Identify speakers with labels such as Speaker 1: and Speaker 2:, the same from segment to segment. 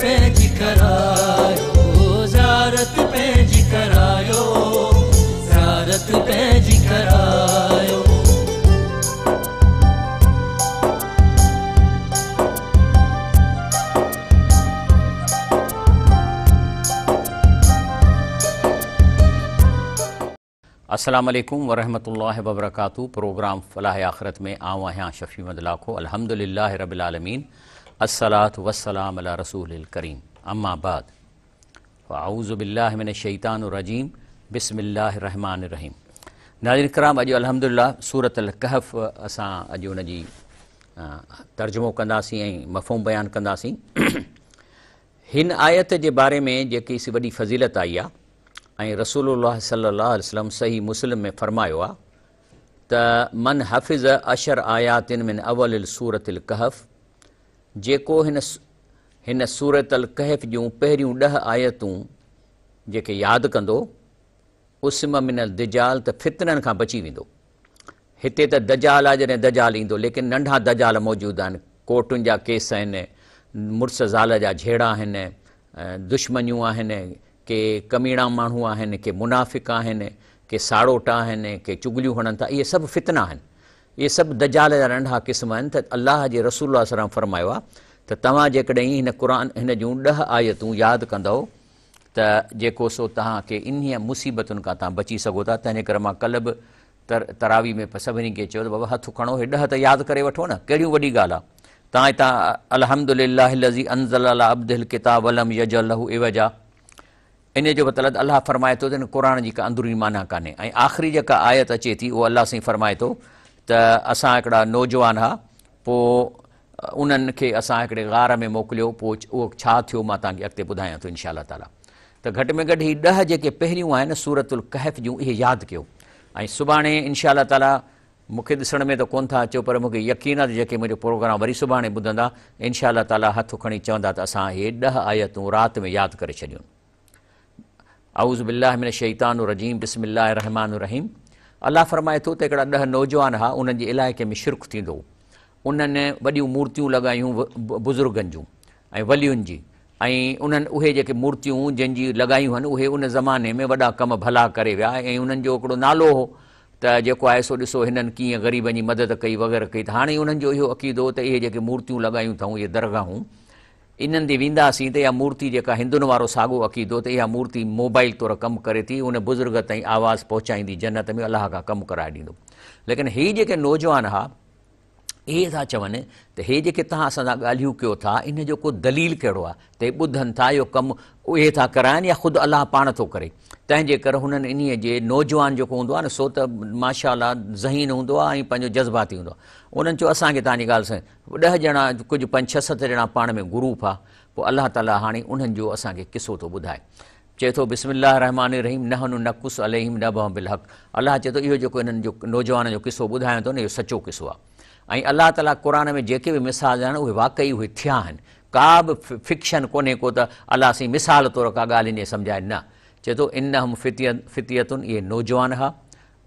Speaker 1: पंहिंजी करायो, ज़ियारत पंहिंजी करायो, ज़ियारत पंहिंजी करायो।
Speaker 2: अस्सलाम वालेकुम वरहमतुल्लाहि वबरकातुहू। प्रोग्राम फलाह आखिरत में आऊं आहियां शफ़ी मदलाखो। अल्हम्दुलिल्लाहि रब्बिल आलमीन, अस्सलातु वस्सलाम अला रसूलिल करीम। अम्मा बाद, फ़अऊज़ु बिल्लाहि मिनश शैतानिर रजीम, बिस्मिल्लाहिर रहमानिर रहीम। नाज़रीन कराम, अॼु अल्हम्दुलिल्लाह सूरत अल कहफ़ असां अॼु उन जी तर्जुमो कंदासीं ऐं मफ़हूम बयानु कंदासीं। हिन आयत जे बारे में जेकी वॾी फ़ज़ीलत आई आहे ऐं रसूलुल्लाह सल्लल्लाहु अलैहि वसल्लम सही मुस्लिम में फ़रमायो आहे त मन हफ़िज़ अशर आयातिन मिन अवल सूरत अल कहफ़, जेको हिन सूरत अल कहफ़ जूं पहिरियूं 10 आयतूं जेके यादि कंदो, उस्म मिनल दजाल, त फितननि खां बची वेंदो। हिते त दजाल आहे, जॾहिं दजाल ईंदो, लेकिन नंढा दजाल मौजूदु आहिनि। कोर्टुनि जा केस आहिनि, मुड़ुस ज़ाल जा झेड़ा आहिनि, दुश्मनियूं आहिनि, के कमीणा माण्हू आहिनि, के मुनाफ़िक आहिनि, के साड़ोटा आहिनि, के चुगलियूं हणनि था। इहे सभु फितना आहिनि, इहे सभु दजाल जा नंढा क़िस्म आहिनि। त अलाह जे रसूल सलाम फ़रमायो आहे त तव्हां जेकॾहिं हिन क़ुर हिन जूं 10 आयतूं यादि कंदव त जेको सो तव्हांखे इन्हीअ मुसीबतुनि खां तव्हां बची सघो था। तंहिंजे करे मां कल्ह बि तरावी में सभिनी खे चयो त बाबा हथु खणो, हे 10 त यादि करे वठो न, कहिड़ियूं वॾी ॻाल्हि आहे। तव्हां हितां अल्हम्दुलिल्लाहि लज़ी अंज़ल अला अब्दिहिल किताब वलम यजअल लहू इवजा, इन जो मतिलबु अलाह फ़रमाए थो त हिन क़ुर जी का अंदरूनी माना कान्हे। ऐं आख़िरी जेका आयत अचे थी उहो अलाह साईं फ़रमाए थो त असां हिकिड़ा नौजवान हुआ, पोइ उन्हनि खे असां हिकिड़े गार में मोकिलियो, पोइ उहो छा थियो मां तव्हांखे अॻिते ॿुधायां थो इनशा ताला। त घटि में घटि ही 10 जेके पहिरियूं आहिनि सूरतुल कहफ़ जूं, इहे यादि कयो। ऐं सुभाणे इनशा ताला मूंखे ॾिसण में त कोन था अचो, पर मूंखे यकीन आहे त जेके मुंहिंजो प्रोग्राम वरी सुभाणे ॿुधंदा इनशा ताला हथु खणी चवंदा त असां इहे 10 आयतूं राति में यादि करे छॾियूं। आऊज़ु बिल्लाहि मिनश शैतानिर रजीम, बिस्मिल्लाहिर रहमानिर रहीम। अलाह फ़रमाए थो त हिकिड़ा 10 नौजवान हुआ, उन्हनि जे इलाइक़े में शिरक थींदो हो। उन्हनि वॾियूं मूर्तियूं लॻायूं बुज़ुर्गनि जूं ऐं वलियुनि जी, ऐं उन्हनि उहे जेके मूर्तियूं जंहिं जी लॻायूं आहिनि उहे उन ज़माने में वॾा कम भला करे विया ऐं उन्हनि जो हिकिड़ो नालो हो त जेको आहे सो ॾिसो हिननि कीअं ग़रीबनि जी मदद कई वग़ैरह कई। त हाणे उन्हनि जो इहो अक़ीदो त इहे जेके मूर्तियूं लॻायूं अथऊं, इहे दरगाहूं, इन्हनि ते वेंदासीं त इहा मूर्ति जेका हिंदुनि वारो साॻियो अक़ीदो त इहा मूर्ति मोबाइल तौरु कमु करे थी, उन बुज़ुर्ग ताईं आवाज़ पहुचाईंदी, जन्नत में अलाह खां कमु कराए ॾींदो। लेकिन ही जेके नौजवान हुआ इहे था चवनि त हे जेके तव्हां असां सां ॻाल्हियूं कयो था, इन जो को दलील कहिड़ो आहे त हे ॿुधनि था, इहो कमु उहे था कराइनि या ख़ुदि अलाह पाण थो करे। तंहिंजे करे हुननि इन्हीअ जे नौजवान जेको हूंदो आहे न सो त माशा ज़हीन हूंदो आहे ऐं पंहिंजो जज़्बाती हूंदो आहे। उन्हनि चयो असांखे तव्हांजी ॻाल्हि सम 10 ॼणा कुझु 5, 6, 7 ॼणा पाण में ग्रुप आहे। पोइ अलाह ताला हाणे उन्हनि जो असांखे किसो थो ॿुधाए, चए थो बिस्मिल्लाह रहमान रहीम, नहनु नकुस अलैहिम नबअहुम बिल हक़। अलाह चए थो इहो जेको हिननि जो नौजवान जो किसो ॿुधायां थो न, इहो सचो किसो आहे। ऐं अलाह ताला क़ुर में जेके बि मिसाल आहिनि उहे वाकई उहे थिया आहिनि, का बि फिक्शन कोन्हे को त अलाह साईं मिसाल तौरु का ॻाल्हि इन सम्झाए न। चए थो इन्नहुम फितियतुन, इहे नौजवान हुआ,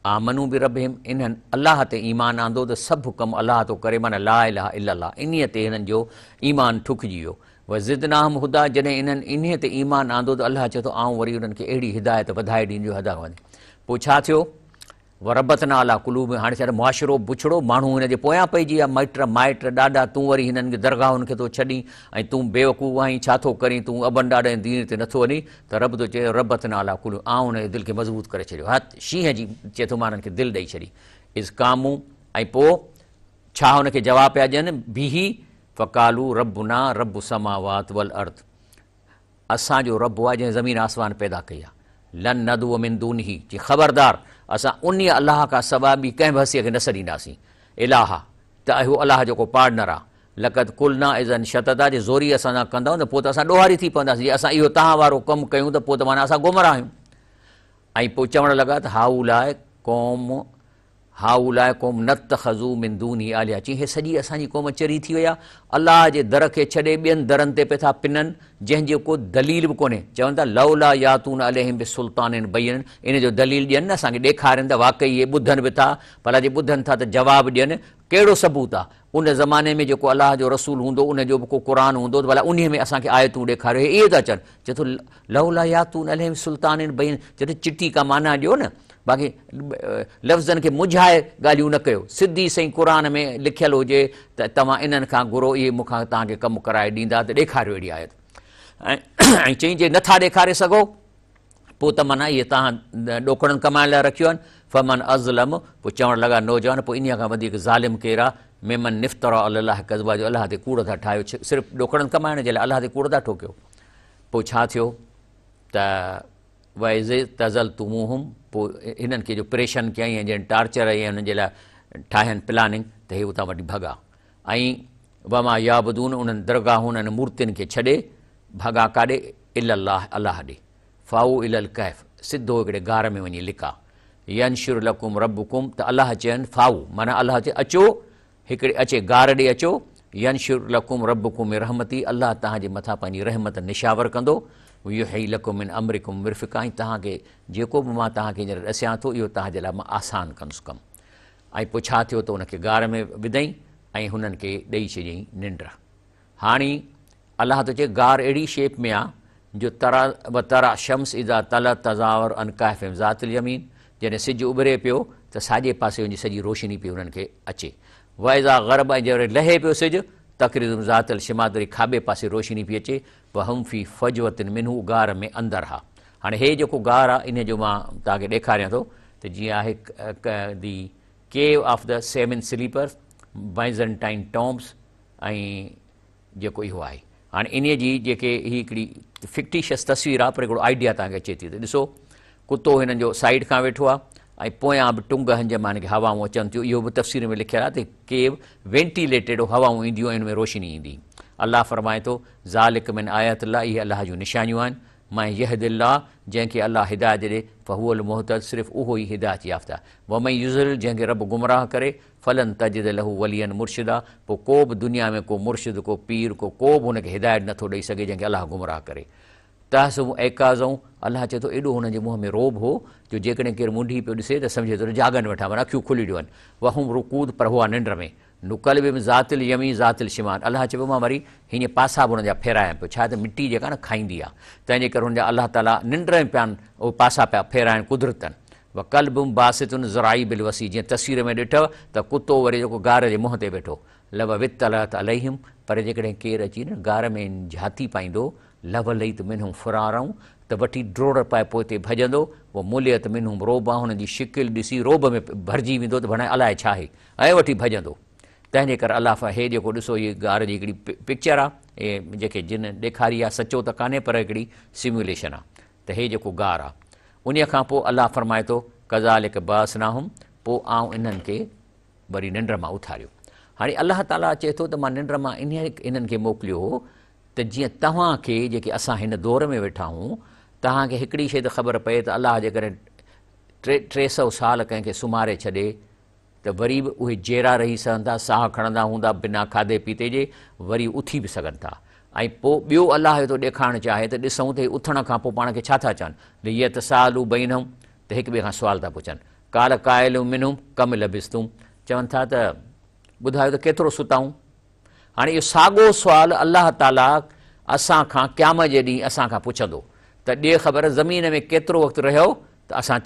Speaker 2: आमनू बि रब्बिहिम, इन्हनि अलाह ते ईमान आंदो त सभु कमु अलाह थो करे, माना ला इलाहा इल्लल्लाह, इन्हीअ ते हिननि जो ईमान ठुकिजी वियो। व ज़िदनाहुम हुदा, जॾहिं इन्हनि इन्हीअ ते ईमान आंदो त अलाह चए थो आउं वरी उन्हनि खे अहिड़ी हिदायत वधाए ॾींदो हदा। पोइ छा थियो, वरबतना अला कुलूब, हाणे छा मुआशिरो बुछड़ो माण्हू हिन जे पोयां पइजी विया, माइट माइट ॾाॾा तूं वरी हिननि खे दरगाहुनि खे थो छॾीं ऐं तूं बेवकूफ़ आहीं, छा थो करीं तूं, अबनि ॾाॾनि दीन ते नथो वञी। त रब थो चए रबतना अला कुलूब, आउं हुन जे दिलि खे मज़बूत करे छॾियो, हथ शींहं जी चए थो मां हुननि खे दिलि ॾेई छॾी। Is कामू, ऐं पोइ छा हुनखे जवाब पिया ॾियनि, बीही फ़कालू रबुना रब समावात वल अर्द, असांजो रब आहे जंहिं ज़मीन आसमान पैदा कई आहे। लन नदू मिन दूनिही, जी ख़बरदार असां उन अलाह खां सवाइ ॿी कंहिं बि हस्तीअ खे न सॾींदासीं। इलाहा त इहो अलाह जो को पार्टनर आहे। लक़द कुलना इज़न शतदा, जे ज़ोरी असां सां कंदव त पोइ त असां ॾोहारी थी पवंदासीं, जे असां इहो तव्हां वारो कमु कयूं त पोइ त माना असां गुमराह आहियूं। ऐं पोइ चवण लॻा त हाउलाए क़ौम هؤلاء قوم اتخذوا من دونه آلهة، چيائين هي سڄي اسان جي قوم چري ٿي وئي آهي، الله جي در کي ڇڏي ٻين درن تي پئي ٿا پنن، جنهن جو ڪو دليل به ڪونهي. چون ٿا لولا ياتون عليهم بسلطان بين، ان جو دليل ڏين نه اسان کي ڏيکارين ته واقعي اهي ٻڌن به ٿا، ڀلا جي ٻڌن ٿا ته جواب ڏين، ڪهڙو ثبوت آهي؟ ان زماني ۾ جيڪو الله جو رسول هوندو ان جو به ڪو قرآن هوندو ته ڀلا انهي ۾ اسان کي آيتون ڏيکاريو، هي اهي ٿا چون. چئي ٿو لولا ياتون عليهم بسلطان بين، چئي ٿو چٽي ڪا معنيٰ ڏيو نه، باقي لفظن کي منجهائي ڳالهيون نه ڪيو، سڌي سئين قرآن ۾ لکيل هجي ته توهان انهن کان گهرو اهي مون کان توهان کي ڪم ڪرائي ڏيندا ته ڏيکاريو اهڙي آيت. ۽ چئين جي نٿا ڏيکاري سگهو پوء ته معنيٰ اهي توهان ڏوڪڙن ڪمائڻ لاء رکيو آهن. فمن اظلم، پوء چوڻ لڳا نوجوان پوء انهيء کان وڌيڪ ظالم ڪير آهي، ممن افتريٰ علي الله ڪذبا، جو الله تي ڪوڙ ٿا ٺاهيو، صرف ڏوڪڙن ڪمائڻ جي لاء الله تي ڪوڙ ٿا ٺوڪيو. پوء ڇا ٿيو ته واذ اعتزلتموهم، پوء هنن کي جو پريشن ڪيائين ۽ جن ٽارچر ۽ انهن جي لاء ٺاهين پلاننگ ته هي اتان وٺي ڀڳا ۽ وما يعبدون، انهن درگاهن ۽ مورتين کي ڇڏي ڀڳا ڪاڏي، الا الله، الله ڏي، فاؤوا الي الڪهف، سڌو هڪڙي غار ۾ وڃي لڪا، ينشر لڪم ربڪم، ته الله چين فاؤوا معنيٰ الله چئي اچو هڪڙي اچي غار ڏي اچو، ينشر لڪم ربڪم من رحمته، الله توهان جي مٿان پنهنجي رحمت نشاور ڪندو، ويهيئ لڪم من امرڪم مرفقا، ۽ توهان کي جيڪو به مان توهان کي هينئر ڏسيان ٿو اهو توهان جي لاء مان آسان ڪندس ڪم. ۽ پوء ڇا ٿيو ته ان کي غار ۾ وڌئين ۽ هنن کي ڏئي ڇڏيائين ننڊ. هاڻي الله ٿو چئي غار اهڙي شيپ ۾ آ جو ترا وترا الشمس اذا طلعت تزاور عن ڪهفهم ذات اليمين، جڏهن سج اڀري پيو ته ساڄي پاسي ان جي سڄي روشني پئي انهن کي اچي، واذا غرب ۽ جڏهن لهي پيو سج تقرضهم ذات الشمال وري کاٻي پاسي روشني پئي اچي، وهم في فجوة منه غار ۾ اندر ها. هاڻي هي جيڪو غار آ انهي جو مان توهان کي ڏيکاريان ٿو ته جيئن آهي the cave of the seven sleepers, Byzantine tombs ۽ جيڪو اهو آهي. هاڻي انهيء جي جيڪي هي هڪڙي فڪٽيشس تصوير آهي پر هڪڙو آئيڊيا توهان کي اچي ٿي ته ڏسو ڪتو هنن جو سائيڊ کان ويٺو آهي ۽ پويان به ٽنگ هنج مان هن کي هوائون اچن ٿيون. اهو به تفسير ۾ لکيل آهي ته ڪيو وينٽيليٽيڊ هوائون اينديون ۽ ان ۾ روشني ايندي. الله فرمائي ٿو ذالڪ من آيات الله، اهي الله جون نشانيون آهن. من يهد الله، جنهن کي الله هدايت ڏي، فهو المهتد، صرف اهو ئي هدايت يافته آهي. ومن يضلل، جنهن کي رب گمراهه ڪري، فلن تجد له وليا مرشدا، پوء ڪو به دنيا ۾ ڪو مرشد، ڪو پير، ڪو ڪو به هن کي هدايت نه ٿو ڏئي سگهي جنهن کي الله گمراهه ڪري. تحسبهم ايقاظا، الله چئي ٿو ايڏو هنن جي منهن ۾ رعب هو جو جيڪڏهن ڪير منڍي پيو ڏسي ته سمجهي ٿو ته جاڳن ويٺا معنيٰ اکيون کلي ڏيون آهن. وهم رقود، پر هئا ننڊ ۾. نقلبهم ذات اليمين ذات الشمال، الله چئي پيو مان وري هيئن پاسا به هنن جا ڦيرايان پيو، ڇا ته مٽي جيڪا نه کائيندي آهي تنهن جي ڪري هنن جا الله تعاليٰ ننڊ ۾ پيا آهن اهي پاسا پيا ڦيرائن قدرتن. وڪلبهم باسط ذراعيه بالوصيد، جيئن تصوير ۾ ڏٺو ته ڪتو وري جيڪو غار جي منهن تي ويٺو. لو اطلعت عليهم، پر جيڪڏهن ڪير اچي نه غار ۾ جهاتي پائيندو، لوليت منهم فرارا، ته وٺي ڊوڙ پائي پوئتي ڀڄندو، وملئت منهم رعبا، هن جي شڪل ڏسي رعب ۾ ڀرجي ويندو ته ڀڻائي الائي ڇا آهي ۽ وٺي ڀڄندو. تنهن جي ڪري الله فا هي جيڪو ڏسو هي غار جي هڪڙي پڪچر آ، هي جيڪي جن ڏيکاري آ سچو ته ڪانهي پر هڪڙي سميوليشن آ ته هي جيڪو غار آ. انهيء کان پوء الله فرمائي ٿو، ڪذالڪ بعثناهم، پوء آئون انهن کي وري ننڊ مان اٿاريو. هاڻي الله تعاليٰ چئي ٿو ته مان ننڊ مان انهيء انهن کي موڪليو هو ته جيئن توهان کي جيڪي اسان هن دور ۾ ويٺا آهيون توهان کي هڪڙي شيء ته خبر پئي ته الله جيڪڏهن 300 سال ڪنهن کي سمهاري ڇڏي ته وري به اهي جيئرا رهي سگهن ٿا، ساهه کڻندا هوندا بنا کاڌي پيتي جي، وري اٿي به سگهن ٿا. ۽ پوء ٻيو الله اهو ٿو ڏيکارڻ چاهي ته ڏسون ته هي اٿڻ کان پوء پاڻ کي ڇا ٿا چون، ليتساءلوا بينهم ته هڪ ٻئي کان سوال ٿا پڇن، قال قائل منهم ڪم لبثتم چون ٿا ته ٻڌايو ته ڪيترو ستائون؟ هاڻي اهو ساڳو سوال الله تعاليٰ اسان کان قيامت جي ڏينهن اسان کان پڇندو ته ڏي خبر زمين ۾ ڪيترو وقت رهيو ته اسان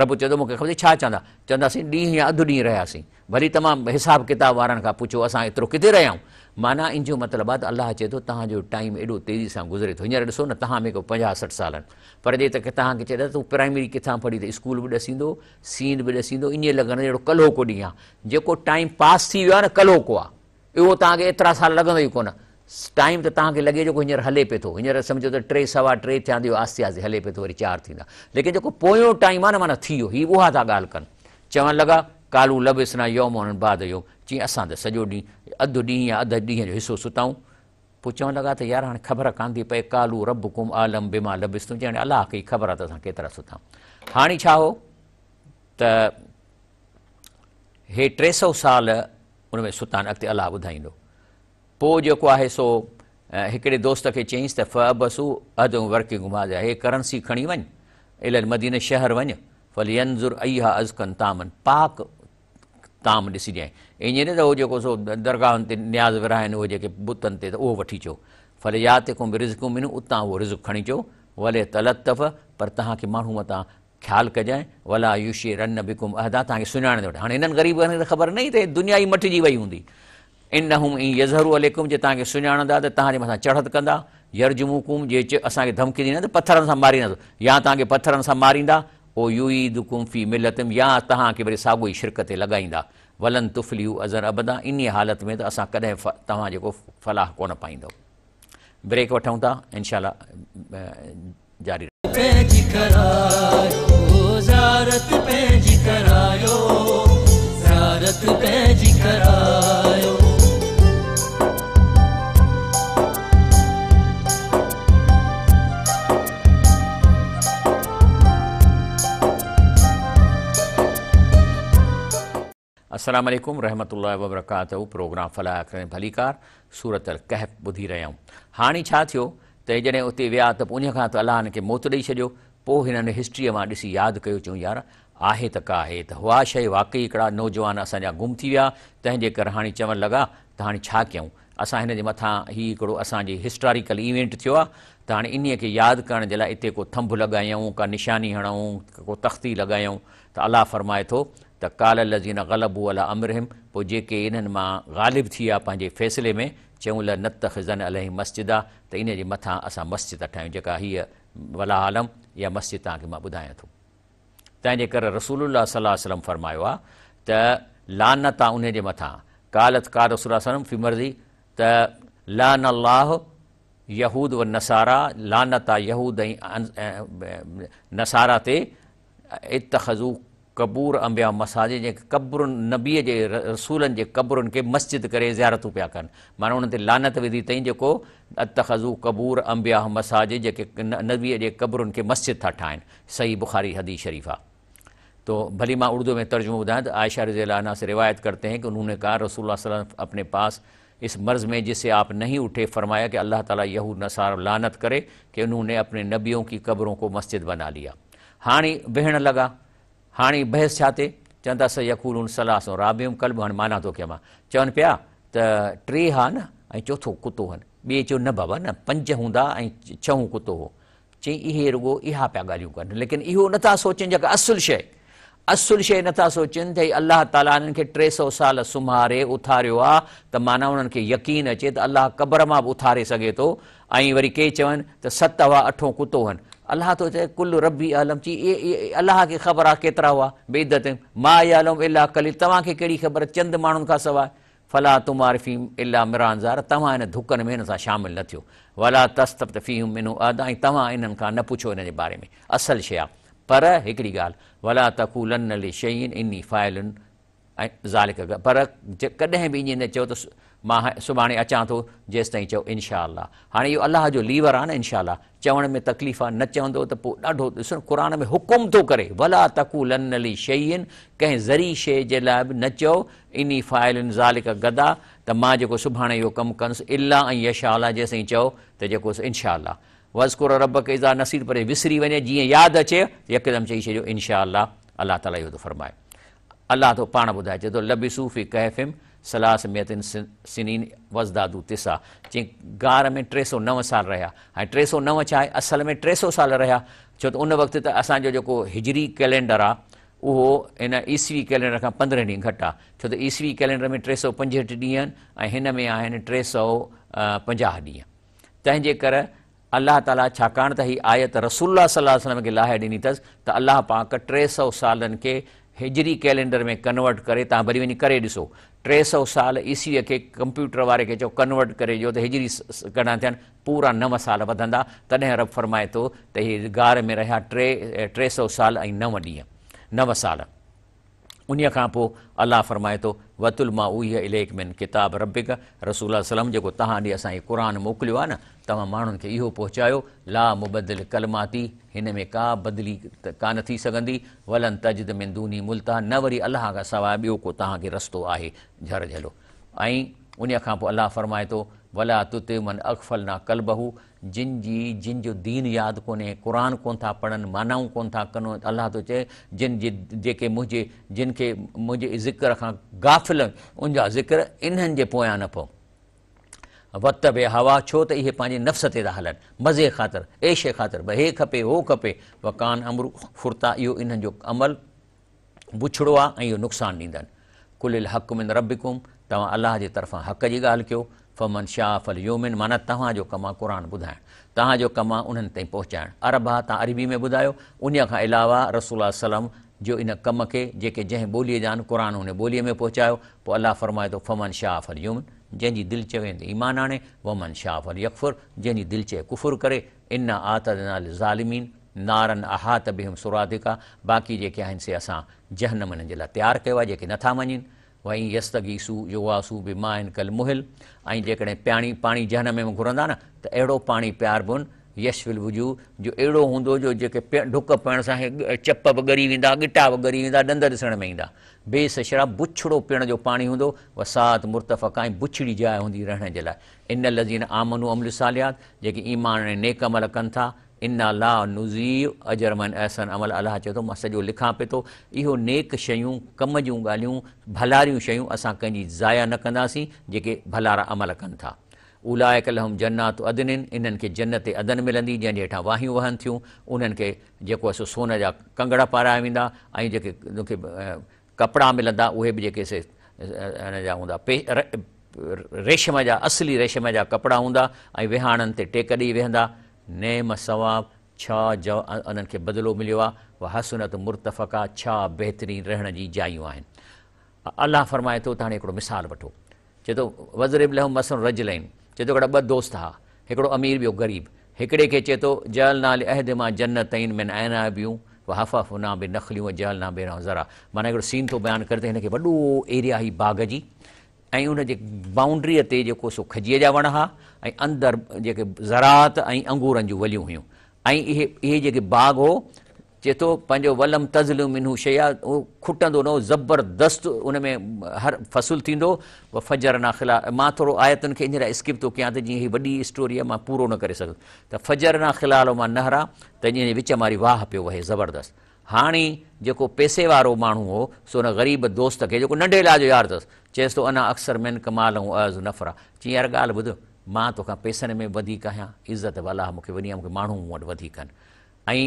Speaker 2: رب چوندو مون کي خبر ڇا چوندا؟ چونداسين ڏينهن يا اڌ ڏينهن رهياسين. ڀلي توهان حساب ڪتاب وارن کان پڇو اسان ايترو ڪٿي رهيا آهيون. معنيٰ ان جو مطلب آهي ته الله چئي ٿو توهان جو ٽائيم ايڏو تيزي سان گذري ٿو. هينئر ڏسو نه توهان ۾ ڪو 50 60 سال آهن پر جي ته توهان کي چئي ته تون پرائمري ڪٿان پڙهي ته اسڪول به ڏسيندو سين به ڏسيندو ائين لڳندو جهڙو ڪلهوڪو ڏينهن آهي. جيڪو ٽائيم پاس ٿي ويو آهي نه ڪلهوڪو آهي. اهو توهان کي ايترا سال لڳندو ئي ڪونه. ٽائيم ته توهان کي لڳي جيڪو هينئر هلي پئي ٿو. هينئر سمجهو ته ٽي سوا ٽي ٿيا آهن ته اهو آهستي آهستي هلي پئي ٿو وري 4 ٿيندا. ليڪن جيڪو پويون ٽائيم آهي نه معنيٰ ٿي ويو. هي اها ٿا ڳالهه ڪن. چوڻ لڳا، قالوا لبثنا يوما او بعض يوم. چيائين اسان ته سڄو ڏينهن، اڌ ڏينهن يا اڌ ڏينهن جو حصو ستائون. پوء چوڻ لڳا ته يار هاڻي خبر ڪانه ٿي پئي. قالوا ربڪم اعلم بما لبثتم. چيائين هاڻي الله کي ئي خبر آهي ته اسان ڪيترا ستا. هاڻي ڇا هو ته هي 300 سال ان ۾ ستا آهن، اڳتي الله ٻڌائيندو. پوء جيڪو آهي سو هڪڙي دوست کي چيائينس ته فابعثوا احدڪم بورقڪم هذه، هي ڪرنسي کڻي وڃ، الي المدينه شهر وڃ، فلينظر ايها ازڪي طعاما، پاڪ طعام ڏسي ڏيانء، ائين نه ته هو جيڪو سو درگاهن تي نياز ورهائن اهي جيڪي بتن تي ته اهو وٺي اچو، فلياتڪم برزق منه، اتان اهو رزق کڻي اچو، وليتلطف، پر توهان کي ماڻهو متان خيال ڪجانء، ولا يشعرن بڪم احدا، توهان کي سڃاڻي نه وٺي. هاڻي هنن غريبن کي ته خبر نه هئي ته دنيا ئي مٽجي وئي هوندي. انهم ان يظهروا عليڪم، جي توهان کي سڃاڻندا ته توهان جي مٿان چڙهت ڪندا، يرجموڪم، جي اسان کي ڌمڪي ڏيندا ته پٿرن سان مارينداسون، يا توهان کي پٿرن سان ماريندا، او يعيدوڪم في ملتهم، يا توهان کي وري ساڳيو ئي شرڪ تي لڳائيندا، ولن تفلحوا اذا ابدا، انهيء حالت ۾ ته اسان ڪڏهن توهان جيڪو فلاح ڪونه پائيندؤ. بريڪ وٺون ٿا انشاء الله جاري.
Speaker 1: پنهنجي ڪرايو زيارت پنهنجي ڪرايو زيارت پنهنجي ڪرايو.
Speaker 2: السلام عليڪم رحمة الله وبرڪاته پروگرام فلاح آخرت ۾ ڀليڪار سورة الڪهف ٻڌي رهيا آهيون. هاڻي ڇا ٿيو ته جڏهن اتي ويا ته پوء انهيء کان ته الله هنن کي موت ڏئي ڇڏيو. پوء هنن هسٽريء مان ڏسي ياد ڪيو چيون يار آهي ته ڪا آهي ته هئا شيء واقعي هڪڙا نوجوان اسان جا گم ٿي ويا تنهن جي ڪري هاڻي چوڻ لڳا ته هاڻي ڇا ڪيون اسان هن جي مٿان هي هڪڙو اسان جي هسٽاريڪل ايونٽ ٿيو آهي ته هاڻي انهيء کي ياد ڪرڻ جي لاء اتي ڪو ٿنڀ لڳايون ڪا نشاني هڻون ڪو تختي لڳايون ته الله فرمائي ٿو ته قال الذين غلبوا علي امرهم پوء جيڪي انهن مان غالب ٿي ويا پنهنجي فيصلي ۾ چيائون لنتخذن عليهم مسجدا ته انهي جي مٿان اسان مسجد ٿا ٺاهيون جيڪا هيء والله اعلم اها مسجد توهان کي مان ٻڌايان ٿو. تنهن جي ڪري رسول الله صلي الله عليه وسلم فرمايو آهي ته لعنت آ انهي جي مٿان قالت قال رسول الله صلي الله عليه وسلم في مرضي ته لعن الله يهود والنصارى لعنت آ يهود ۽ نصارا تي اتخذوا قبور انبياء مساجد جيڪي قبرن نبي جي رسولن جي قبرن کي مسجد ڪري زيارتون پيا ڪن معنيٰ انهن تي لعنت وڌي اٿئين جيڪو اتخذوا قبور انبياء مساجد جيڪي نبي جي قبرن کي مسجد ٿا ٺاهن صحيح بخاري حديث شريف آ تو ڀلي مان اردو ۾ ترجمو ٻڌايان ته عائشه رضي الله عنها سي روايت ڪرتي هين ڪه انهون ني ڪها رسول الله صلي الله عليه وسلم اپني پاس اس مرض ۾ جس سي آپ نهين اٺي فرمايا ڪه الله تعالي يهود نصارا لعنت ڪري ڪه انهون ني اپني نبيون ڪي قبرون ڪو مسجد بنا ليا هاڻي ويهڻ لڳا هاڻي بحث ڇا تي چون ٿا سيقولون ثلاثة رابعهم ڪلبهم هاڻي معنيٰ ٿو ڪيان مان چون پيا ته ٽي ها نه ۽ چوٿون ڪتو هن ٻئي چيو نه بابا نه پنج هوندا ۽ ڇهون ڪتو هو چئين اهي رڳو اها پيا ڳالهيون ڪن ليڪن اهو نٿا سوچين جيڪا اصل شيء اصل شيء نٿا سوچين ته الله تعاليٰ انهن کي 300 سال سمهاري اٿاريو آ ته معنيٰ انهن کي يقين اچي ته الله قبر مان به اٿاري سگهي ٿو ۽ وري ڪي چون ته ست هئا اٺون ڪتو هن الله ٿو چئي قل ربي اعلم چي الله کي خبر آ ڪيترا هئا بعدتهم ما يعلم الا قليل توهان کي ڪهڙي خبر چند ماڻهن کان سواء فلا تمار فيهم الا مراء ظاهرا توهان ان ڌڪن ۾ هن سان شامل نه ٿيو ولا تستفت فيهم منهم احدا ۽ توهان انهن کان نه پڇو انهن جي باري ۾ اصل شيء آ پر هڪڙي ڳالهه ولا تقولن لشيء اني فاعل ۽ ذلڪ پر ڪڏهن به ائين نه چئو ته مان سڀاڻي اچان ٿو جيستائين چئو انشاء الله هاڻي اهو الله جو ليور آ نه انشاء الله چوڻ ۾ تڪليف آ نه چوندو ته پوء ڏاڍو ڏسو نه قرآن ۾ حڪم ٿو ڪري ولا تقولن لشيء ڪنهن ذري شيء جي لاء به نه چئو اني فاعل ذلڪ غدا ته مان جيڪو سڀاڻي اهو ڪم ڪندس الا ان يشاء الله جيستائين چئو ته جيڪو انشاء الله واذڪر ربک اذا نسيت پر وسري وڃي جيئن ياد اچي يڪدم چئي ڇڏيو انشاء الله الله تعالي اهو ٿو فرمائي الله ٿو پاڻ ٻڌائي چئي ٿو لبثوا في ڪهفهم ثلاث مئة سنين وازدادوا تسعا چئي غار ۾ 309 سال رهيا هاڻي 309 ڇا آهي اصل ۾ 300 سال رهيا ڇو ته ان وقت ته اسان جو جيڪو هجري ڪئلينڊر آهي اهو هن عيسوي ڪئلينڊر کان 15 ڏينهن گهٽ آهي ڇو ته عيسوي ڪئلينڊر ۾ 365 ڏينهن آهن ۽ هن ۾ آهن 350 ڏينهن تنهن جي ڪري الله تعاليٰ ڇاڪاڻ ته هي آيت رسول الله صلي الله عليه وسلم کي لاهي ڏني اٿس ته الله پاڪ 300 سالن کي هجري ڪئلينڊر ۾ ڪنورٽ ڪري توهان وري وڃي ڪري ڏسو 300 سال عيسويء کي ڪمپيوٽر واري کي چئو ڪنورٽ ڪري ڏيو ته هجري ڪڏهن ٿين پورا 9 سال وڌندا تڏهن رب فرمائي ٿو ته هي غار ۾ رهيا 300 سال ۽ 9 ڏينهن 9 سال. انهيء کان پوء الله فرمائي ٿو، واتل ما اوحي اليڪ من ڪتاب ربڪ، رسول الله صلعم جيڪو توهان ڏي اسان هي قرآن موڪليو آهي نه، توهان ماڻهن کي اهو پهچايو، لا مبدل لڪلماته، هن ۾ ڪا بدلي ڪانه ٿي سگهندي، ولن تجد من دونه ملتحدا، نه وري الله کان سواء ٻيو ڪو توهان کي رستو آهي جهر جهلو. ۽ انهيء کان پوء الله فرمائي ٿو، ولا تطع من اغفلنا قلبه، جن جي جن جو دين ياد ڪونهي، قرآن ڪونه ٿا پڙهن، معنائون ڪونه ٿا ڪن، الله ٿو چئي، جن جي جيڪي منهنجي جن کي منهنجي ذڪر کان غافل ان جا ذڪر انهن جي پويان نه پئو. واتبع هواه ڇو ته اهي پنهنجي نفس تي ٿا هلن، مزي خاطر، عيش خاطر، ڀئي هي کپي هو کپي، وڪان امره فرطا اهو انهن جو عمل بڇڙو آ ۽ اهو نقصان ڏيندن. قل الحق من ربڪم توهان الله جي طرفان حق جي ڳالهه ڪيو، فمن شاء فليؤمن معنيٰ توهان جو ڪم آ قرآن ٻڌائڻ، توهان جو ڪم آ انهن تائين پهچائڻ، عرب ها توهان عربي ۾ ٻڌايو، انهيء کان علاوه رسول الله صلعم جو ان ڪم کي جيڪي جنهن ٻوليء جا آهن قرآن ان ٻوليء ۾ پهچايو، پوء الله فرمائي ٿو فمن شاء فليؤمن جنهن جي دل چوي ته ايمان آڻي، ومن شاء فليڪفر جنهن جي دل چئي ڪفر ڪري، انا اعتدنا للظالمين نارا احاط بهم سرادقها باقي جيڪي آهن سي اسان جهنم انهن جي لاء تيار ڪيو آهي جيڪي نٿا مڃين وان يستغيثوا يغاثوا بماء ڪالمهل ۽ جيڪڏهن پياڻي پاڻي جهنم ۾ گهرندا نه ته اهڙو پاڻي پياربن يشوي الوجوه جو اهڙو هوندو جو جيڪي ڍڪ پيئڻ سان چپ به ڳري ويندا ڳٽا به ڳري ويندا ڏند ڏسڻ ۾ ايندا بئس الشراب بڇڙو پيئڻ جو پاڻي هوندو وساءت مرتفقا ۽ بڇڙي جاء هوندي رهڻ جي لاء ان الذين آمنوا وعملوا الصالحات جيڪي ايمان آڻي نيڪ عمل ڪن ٿا انا لا نضيع اجر من احسن عملا الله چئي ٿو مان سڄو لکان پئي ٿو اهو نيڪ شيون ڪم جون ڳالهيون ڀلاريون شيون اسان ڪنهن جي ضايع نه ڪنداسين جيڪي ڀلارا عمل ڪن ٿا اولئڪ لهم جنات عدن انهن کي جنت عدن ملندي جنهن جي هيٺان واهيون وهن ٿيون انهن کي جيڪو آهي سو سون جا ڪنگڙ پارايا ويندا ۽ جيڪي ڪپڙا ملندا اهي به جيڪي سي ان جا هوندا ريشم جا اصلي ريشم جا ڪپڙا هوندا ۽ ويهاڻن تي ٽيڪ ڏئي ويهندا نعم الثواب ڇا جو انهن کي بدلو مليو آهي وحسنت مرتفقا ڇا بهترين رهڻ جي جايون آهن الله فرمائي ٿو ته هاڻي هڪڙو مثال وٺو چئي ٿو، واضرب لهم مثلا رجلين، چئي ٿو هڪڙا ٻه دوست ها، هڪڙو امير ٻيو غريب، هڪڙي کي چئي ٿو، جعلنا لاحدهما جنتين من اعناب وحففناهما بنخل وجعلنا بينهما زرعا معنيٰ هڪڙو سين ٿو بيان ڪري ته هن کي وڏو ايريا هئي باغ جي ۽ ان جي بائونڊريء تي جيڪو سو کجيء جا وڻ ها ۽ اندر جيڪي زراعت ۽ انگورن جون وليون هيون ۽ اهي اهي جيڪي باغ هو چئي ٿو پنهنجو ولم تظلم منه شيئا اهو کٽندو نه هو زبردست ان ۾ هر فصل ٿيندو وفجرنا خلال مان ٿورو آيتن کي ان لاء اسڪپ ٿو ڪيان ته جيئن هي وڏي اسٽوري آهي مان پورو نه ڪري سگهندس ته فجرنا خلالهما نهرا ته جيئن وچ واري واهه پيو وهي زبردست هاڻي جيڪو پئسي وارو ماڻهو هو سو ان غريب دوست کي جيڪو ننڍي لاء جو يار اٿس چيس ٿو انا اڪثر منڪ مالا و اعز نفرا چيائين يار ڳالهه ٻڌ مان توکان پئسن ۾ وڌيڪ آهيان عزت به الله مون کي وڏي آهي مون کي ماڻهو مون وٽ وڌيڪ آهن ۽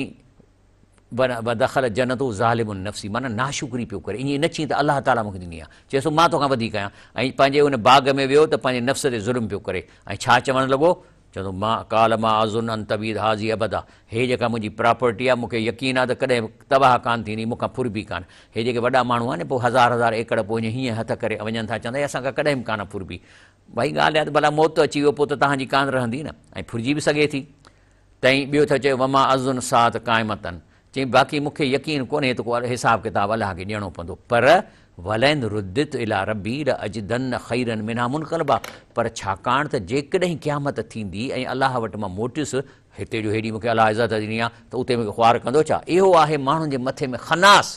Speaker 2: ودخل جنته ظالم لنفسه معنيٰ ناشڪري پيو ڪري ائين نه چئين ته الله تعاليٰ مون کي ڏني آهي چئي ٿو مان توکان وڌيڪ آهيان ۽ پنهنجي ان باغ ۾ ويو ته پنهنجي نفس تي ظلم پيو ڪري ۽ ڇا چوڻ لڳو چوندو ما قال ما اظن ان تبيد هذه ابدا هي جيڪا منهنجي پراپرٽي آهي مون کي يقين آهي ته ڪڏهن به تباهه ڪانه ٿيندي مون کان ڦربي ڪانه هي جيڪي وڏا ماڻهو آهن پوء هزار هزار ايڪڙ پوء هيئن هٿ ڪري وڃن ٿا چوندا هي اسان کان ڪڏهن به ڪانه ڦربي ڀائي ڳالهه آهي ته ڀلا موت اچي ويو پوء ته توهان جي ڪانه رهندي نه ۽ ڦرجي به سگهي ٿي تئين ٻيو ٿو چئي وما اظن الساعة قائمة چئين باقي مون کي يقين ڪونهي ته ڪو حساب ڪتاب الله کي ڏيڻو پوندو پر ولئن رددت الي ربي لاجدن خيرا منها منقلبا پر ڇاڪاڻ ته جيڪڏهن قيامت ٿيندي ۽ الله وٽ مان موٽيس هتي جو هيڏي مون کي الله عزت ڏني آهي ته اتي مون کي خوار ڪندو ڇا؟ اهو آهي ماڻهن جي مٿي ۾ خناس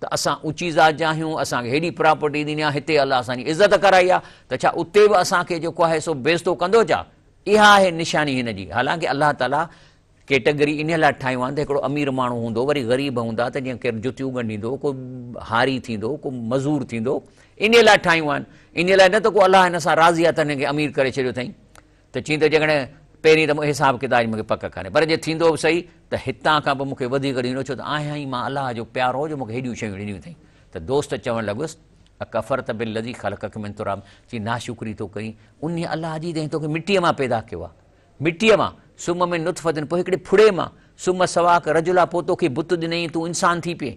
Speaker 2: ته اسان اوچي ذات جا آهيون، اسان کي هيڏي پراپرٽي ڏني آهي، هتي الله اسان جي عزت ڪرائي آهي ته ڇا اتي به اسان کي جيڪو آهي سو بيعزتو ڪندو ڇا؟ اها آهي نشاني هن جي. حالانڪه الله تعاليٰ ڪيٽيگري انهيء لاء ٺاهيون آهن ته هڪڙو امير ماڻهو هوندو، وري غريب هوندا ته جيئن ڪير جتيون ڳنڍيندو، ڪو هاري ٿيندو، ڪو مزور ٿيندو، انهيء لاء ٺاهيون آهن. انهيء لاء نه ته ڪو الله هن سان راضي آهي ته هن کي امير ڪري ڇڏيو اٿائين. ته چين ته جيڪڏهن پهرين ته حساب ڪتاب جي مون کي پڪ ڪانهي پر جي ٿيندو به سهي ته هتان کان به مون کي وڌيڪ ڏيندو ڇو ته آهيان ئي مان الله جو پيارو جو مون کي هيڏيون شيون ڏنيون اٿئي ته دوست چوڻ لڳس اڪفرت بالذي خلقک من تراب چي ناشڪري ٿو ڪرين انهي الله جي جنهن توکي مٽيء مان پيدا ڪيو آهي مٽيء مان ثم من نطفة پوء هڪڙي ڦڙي مان ثم سواڪ رجلا پوء توکي بت ڏنائين تون انسان ٿي پئين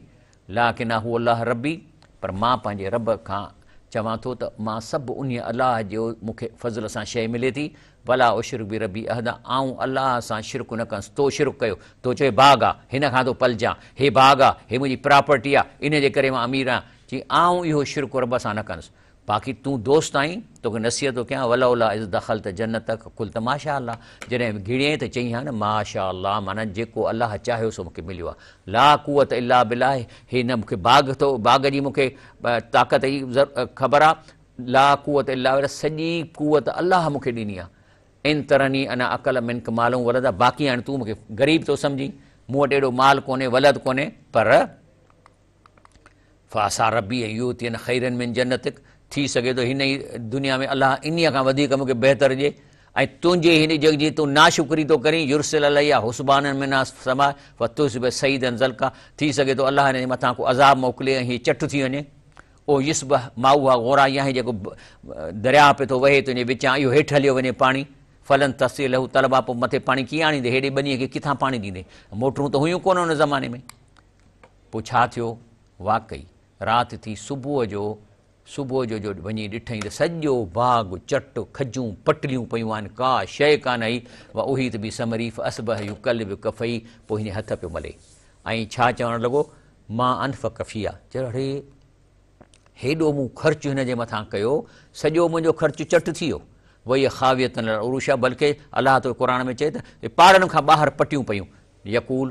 Speaker 2: لڪن هو الله ربي، پر مان پنهنجي رب کان چوان ٿو ته مان سڀ انهيء الله جو مون کي فضل سان شيء ملي ٿي، ولا اشرڪ بربي احدا، آئون الله سان شرڪ نه ڪندس، تو شرڪ ڪيو، تو چيو هي باغ آ، هن کان ٿو پلجان، هي باغ آ، هي منهنجي پراپرٽي آ، انهيء جي ڪري مان امير آهيان، چي آئون اهو شرڪ رب سان نه ڪندس. باقي تون دوست آهين، توکي نصيحت ٿو ڪيان، ولولا اذ دخلت جنتک قلت ما شاء الله، جڏهن گهڙين ته چئين ها نه ما شاء الله معنيٰ جيڪو الله چاهيو سو مونکي مليو آهي، لا قوت الا بالله، هي نه مونکي باغ ٿو باغ جي مونکي طاقت جي خبر آهي، لا قوت الا بالله سڄي قوت الله مونکي ڏني آهي، ان ترني انا اقل منک مالا ولدا، باقي هاڻي تون مونکي غريب ٿو سمجهين، مون وٽ ايڏو مال ڪونهي ولد ڪونهي، پر فعسيٰ ربي ان يؤتين خيرا من جنتک، ٿي سگهي ٿو هن ئي دنيا ۾ الله انهيء کان وڌيڪ مون کي بهتر ڏئي ۽ تنهنجي هن جڳ جي تون ناشڪري ٿو ڪرين، يرسل عليها حسبانا من السماء فتصبح صعيدا زلقا، ٿي سگهي ٿو الله هن جي مٿان ڪو عذاب موڪلي ۽ هي چٽ ٿي وڃي، او يصبح ماؤها غورا، يا هي جيڪو درياء پيو ٿو وهي تنهنجي وچان اهو هيٺ هليو وڃي پاڻي، فلن تستطيع له طلبا، پوء مٿي پاڻي ڪيئن آڻيندي، هيڏي ٻنيء کي ڪٿان پاڻي ڏيندي، موٽرون ته هيون ڪونه ان زماني ۾. پوء ڇا ٿيو؟ واقعي رات ٿي، صبح جو صبح جو جو وڃي ڏٺائين ته سڄو باغ چٽ، کجون، پٽڙيون پيون آهن، ڪا شيء ڪانه هئي، واحيط بثمره فاصبح يقلب ڪفيه، پوء هن هٿ پيو ملي ۽ ڇا چوڻ لڳو، ما انفق فيها، چيو اڙي هيڏو مون خرچ هن جي مٿان ڪيو، سڄو منهنجو خرچ چٽ ٿي ويو، وهي خاوية علي عروشها، بلڪه الله ٿو قرآن ۾ چئي ته پاڙن کان ٻاهر پٽيون پيون، يقول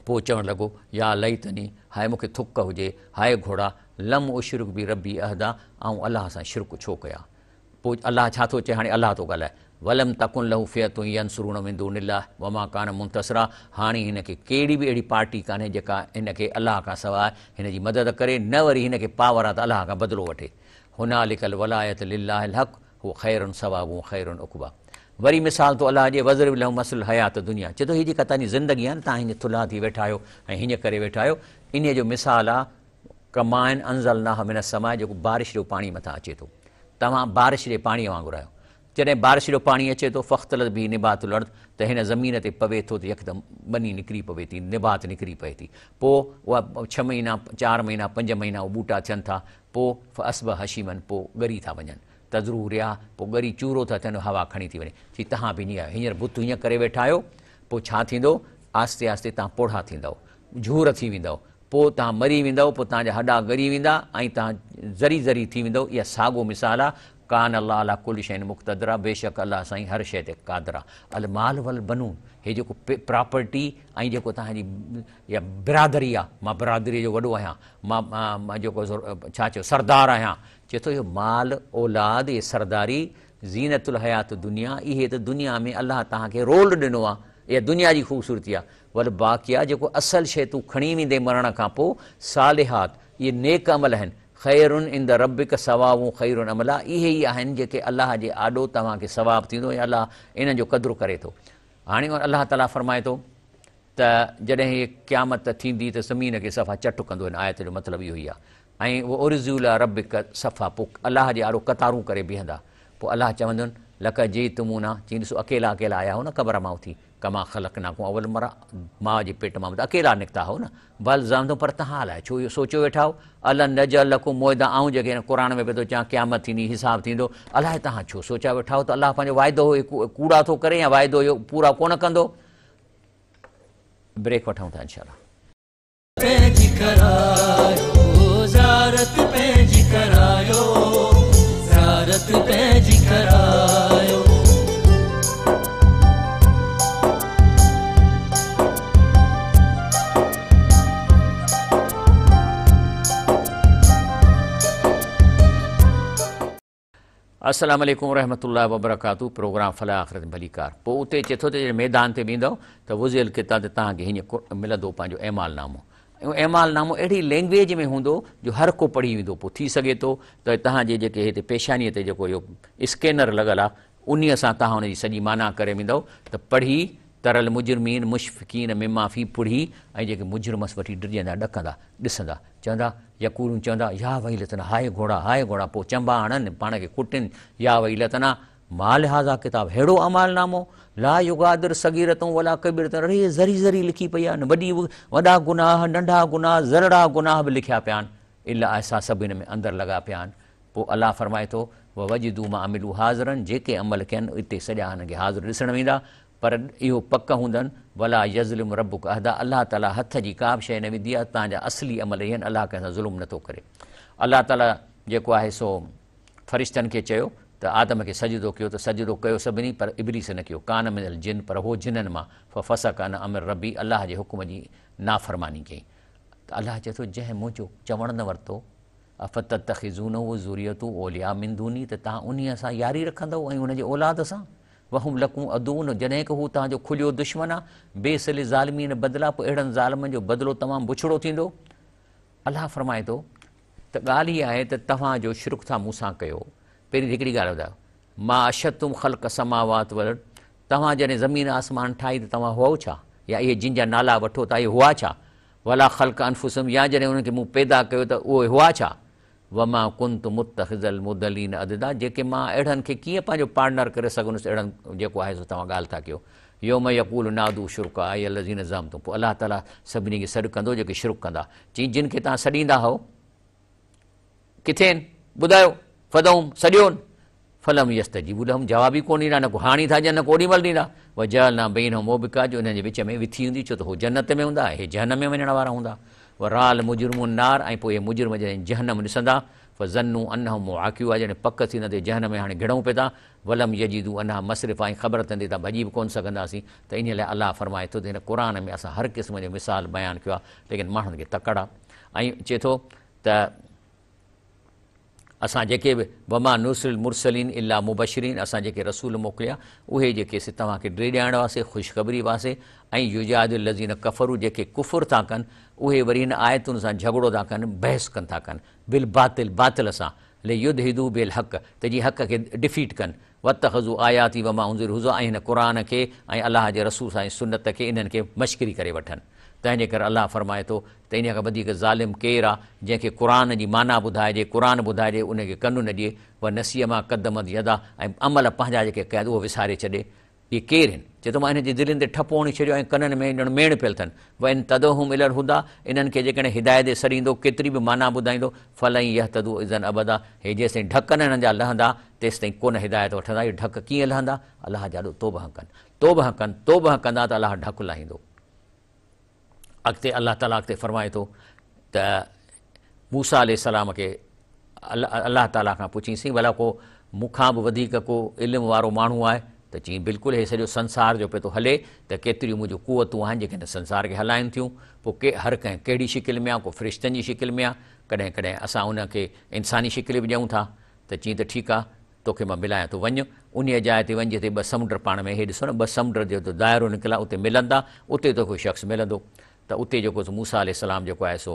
Speaker 2: پوء چوڻ لڳو، يا ليتني، هاء مون کي ٿڪ هجي، هاء گهوڙا، لم اشرڪ بربي احدا، آئون الله سان شرڪ ڇو ڪيان؟ پوء الله ڇا ٿو چئي؟ هاڻي الله ٿو ڳالهائي، ولم تڪن له فئة ينصرونه من دون الله وما ڪان منتصرا، هاڻي هن کي ڪهڙي به اهڙي پارٽي ڪانهي جيڪا هن کي الله کان سواء هن جي مدد ڪري، نه وري هن کي پاور آ ته الله کان بدلو وٺي. هنالڪ الولاية لله الحق هو خير ثوابا و خير عقبا. وري مثال ٿو الله ڏئي واضرب لهم مثل الحياة الدنيا چئي ٿو هي جيڪا توهان جي زندگي آهي نه توهان هيئن ٿلها ٿي ويٺا آهيو ۽ هيئن ڪري ويٺا آهيو انهيء جو مثال آهي ڪماء انزلناه من السماء جيڪو بارش جو پاڻي مٿان اچي ٿو توهان بارش جي پاڻي وانگر آهيو جڏهن بارش جو پاڻي اچي ٿو فاختلط به نبات الارض ته هن زمين تي پوي ٿو ته يڪدم ٻني نڪري پوي ٿي نبات نڪري پئي ٿي پوء اها ڇهه مهينا چار مهينا پنج مهينا اهي ٻوٽا ٿين ٿا پوء فاصبح هشيما پوء ڳري ٿا وڃن تذروه الرياح، پوء ڳري چورو ٿا ٿين، هوا کڻي ٿي وڃي. چي تهان به ائين آهيو. هينئر بت هيئن ڪري ويٺا آهيو، پوء ڇا ٿيندو؟ آهستي آهستي تهان پوڙها ٿيندؤ، جهور ٿي ويندؤ، پوء تهان مري ويندؤ، پوء تهان جا هڏا ڳري ويندا ۽ تهان ذري ذري ٿي ويندؤ. اها ساڳو مثال آهي، ڪان الله علي ڪل شيء مقتدرا، بيشڪ الله سائين هر شيء تي قادر آهي. المال والبنون، هي جيڪو پراپرٽي ۽ جيڪو تهان جي اها برادري آهي، مان برادريء جو وڏو آهيان، مان جيڪو ڇا چئو سردار آهيان، چئي ٿو اهو مال، اولاد، اهي سرداري، زينت الحيات الدنيا، اهي ته دنيا ۾ الله توهان کي رول ڏنو آهي، اها دنيا جي خوبصورتي آهي، والباقيات جيڪو اصل شيء تون کڻي ويندين مرڻ کان پوء، صالحات، اهي نيڪ عمل آهن، خير عند ربک ثواب خير املا، اهي ئي آهن جيڪي الله جي آڏو توهان کي ثواب ٿيندو ۽ الله انهن جو قدر ڪري ٿو. هاڻي الله تعاليٰ فرمائي ٿو ته جڏهن هيء قيامت ٿيندي ته زمين کي صفا چٽ ڪندو، هن آيت جو مطلب اهو ئي آهي. ۽ وعرضوا الي ربک صفا پوء الله جي آڏو قطارون ڪري بيهندا پوء الله چوندن لقد جئتمونا چئين ڏسو اڪيلا اڪيلا آيا هو نه قبر مان اٿي ڪما خلقناڪم اول مره ماء جي پيٽ مان اڪيلا نڪتا هو نه بل زعمتم پر تهان الائي ڇو اهو سوچيو ويٺا هو الن نجعل لڪم موعدا آئون جيڪي هن قرآن ۾ پيو ٿو چوان قيامت ٿيندي حساب ٿيندو الائي تهان ڇو سوچيا ويٺا هو ته الله پنهنجو واعدو ڪوڙا ٿو ڪري يا واعدو اهو پورا ڪونه ڪندو بريڪ وٺون ٿا انشاء الله.
Speaker 1: پنهنجي ڪرايو زيارت پنهنجي ڪرايو زيارت پنهنجي ڪرايو.
Speaker 2: السلام عليڪم ورحمة الله وبرڪاته پروگرام فلاح آخرت ۾ ڀليڪار پوء اتي چئي ٿو ته جڏهن ميدان تي ويندؤ ته وضع الڪتاب ته توهان کي هيئن ملندو پنهنجو اعمال نامو اهو اعمال نامو اهڙي لينگويج ۾ هوندو جو هر ڪو پڙهي ويندو پوء ٿي سگهي ٿو ته توهان جي جيڪي هتي پيشانيء تي جيڪو اهو اسڪينر لڳل آهي انهيء سان توهان ان جي سڄي معنيٰ ڪري ويندؤ ته پڙهي تري المجرمين مشفقين مما فيه پڙهي ۽ جيڪي مجرم وٺي ڊڄندا ڏڪندا ڏسندا چوندا، يقولون چوندا، يا ويلتنا هاء گهوڙا، هاء گهوڙا، پوء چنبا هڻن، پاڻ کي ڪٽن، يا ويلتنا ما لهذا ڪتاب ههڙو اعمال نامو، لا يغادر صغيرة ولا ڪبيرة اڙي ذري ذري لکي پئي آهي، وڏي وڏا گناهه، ننڍا گناهه، ذرڙا گناهه به لکيا پيا آهن، الا احصاها سڀ هن ۾ اندر لڳا پيا آهن، پوء الله فرمائي ٿو، ووجدوا ما عملوا حاضرا جيڪي عمل ڪين اتي سڄا هنن کي حاضر ڏسڻ ۾ ايندا. پر اهو پڪ هوندن، ولا يظلم ربک احدا الله تعالي هٿ جي ڪا به شيء نه وڌي آهي، توهان جا اصلي عمل اهي آهن، الله ڪنهن سان ظلم نٿو ڪري. الله تعالي جيڪو آهي سو فرشتن کي چيو ته آدم کي سجدو ڪيو ته سجدو ڪيو سڀني پر ابليس نه ڪيو، ڪان من الجن پر هو جنن مان، ففسق عن امر ربه الله جي حڪم جي نافرماني ڪيائين ته الله چئي ٿو جنهن منهنجو چوڻ نه ورتو، افتتخذونه وذريته اولياء من دوني ته توهان انهيء سان ياري رکندؤ ۽ ان جي اولاد سان؟ وهم لڪم عدو جڏهن ڪه هو توهان جو کليو دشمن آ، بئس للظالمين بدلا پوء اهڙن ظالمن جو بدلو تمام بڇڙو ٿيندو. الله فرمائي ٿو ته ڳالهه هيء آهي ته توهان جو شرڪ ٿا مون سان ڪيو، پهرين ته هڪڙي ڳالهه ٻڌايو، ما اشهدتم خلق السماوات والارض توهان جڏهن زمين آسمان ٺاهي ته توهان هئو ڇا؟ يا اهي جن جا نالا وٺو ٿا اهي هئا ڇا؟ ولا خلق انفسهم يا جڏهن انهن کي مون پيدا ڪيو ته اهي هئا ڇا؟ وما ڪنت متخذ المضلين عضدا جيڪي مان اهڙن کي ڪيئن پنهنجو پارٽنر ڪري سگهندس اهڙن جيڪو آهي سو توهان ڳالهه ٿا ڪيو يوم يقول نادوا شرڪائي الذين زعمتم پوء الله تعالي سڀني کي سڏ ڪندو جيڪي شرڪ ڪندا چي جن کي توهان سڏيندا هئو ڪٿي آهن ٻڌايو فدعوهم سڏيون فلم يستجيبوا لهم جواب ئي ڪونه ڏيندا نه ڪو هاڻي ٿا ڏين نه ڪو اوڏي مهل ڏيندا وجعلنا بينهم موبقا جو انهن جي وچ ۾ وٿي هوندي ڇو ته هو جنت ۾ هوندا هي جهنم ۾ وڃڻ وارا هوندا ورأي المجرمون النار ۽ پوء اهي مجرم جڏهن جهنم ڏسندا فظنوا انهم مواقعوها جڏهن پڪ ٿيندا ته جهنم ۾ هاڻي گهڙون پيا ٿا ولم يجدوا عنها مصرفا ۽ خبر اٿن ته هتان ڀڄي به ڪونه سگهنداسين ته انهي لاء الله فرمائي ٿو ته هن قرآن ۾ اسان هر قسم جو مثال بيان ڪيو آهي ليڪن ماڻهن کي تڪڙ آهي ۽ چئي ٿو ته اسان جيڪي به وما نرسل المرسلين الا مبشرين اسان جيڪي رسول موڪليا اهي جيڪي سي توهان کي ڊيڄائڻ واسطي خوشخبري واسطي ۽ يجادل الذين ڪفروا جيڪي ڪفر ٿا ڪن اهي وري هن آيتن سان جهڳڙو ٿا ڪن بحث ڪن ٿا ڪن بالباطل باطل سان ليدحضوا به الحق ته جيئن حق کي ڊفيٽ ڪن واتخذوا آياتي وما انذروا هزوا ۽ هن قرآن کي ۽ الله جي رسول سان جي سنت کي انهن کي مشڪري ڪري وٺن. تنهن جي ڪري الله فرمائي ٿو ته انهيء کان وڌيڪ ظالم ڪير آ جنهن کي قرآن جي معنيٰ ٻڌائجي، قرآن ٻڌائجي ان کي ڪن نه ڏئي، ونسي ما قدمت يدا ۽ عمل پنهنجا جيڪي ڪيا اهو وساري ڇڏي. اهي ڪير آهن؟ چئي ٿو مان انهن جي دلين تي ٺپو هڻي ڇڏيو ۽ ڪنن ۾ ڄڻ ميڻ پيل اٿن. وان تدعوهم الي الهديٰ انهن کي جيڪڏهن هدايت ڏي سڏيندو ڪيتري به معنيٰ ٻڌائيندو فلن يهتدوا اذا ابدا هي جيستائين ڍڪ نه انهن جا لهندا تيستائين ڪونه هدايت وٺندا اهي ڍڪ ڪيئن لهندا؟ الله جي آڏو توبهه ڪن توبهه ڪن توبهه ڪندا ته الله ڍڪ لاهيندو. اڳتي الله تعاليٰ اڳتي فرمائي ٿو ته موسيٰ عليه السلام کي الله تعاليٰ کان پڇين سائين ڀلا ڪو مون کان به وڌيڪ ڪو علم وارو ماڻهو آهي ته چيائين بلڪل هي سڄو سنسار جو پيو ٿو هلي ته ڪيتريون منهنجون قوتون آهن جيڪي هن سنسار کي هلائن ٿيون پوء ڪي هر ڪنهن ڪهڙي شڪل ۾ آهي ڪو فرشتن جي شڪل ۾ آهي ڪڏهن ڪڏهن اسان ان کي انساني شڪل به ڏيون ٿا ته چيائين ته ٺيڪ آهي توکي مان ملايان ٿو، وڃ، انهيء جاء تي وڃ جتي ٻه سمنڊ پاڻ ۾، هي ڏسو نه، ٻه سمنڊ جو اتي دائرو نڪتل آهي، اتي ملن ٿا، اتي توکي اهو شخص ملندو. ته اتي جيڪو سو موسيٰ عليه السلام جيڪو آهي سو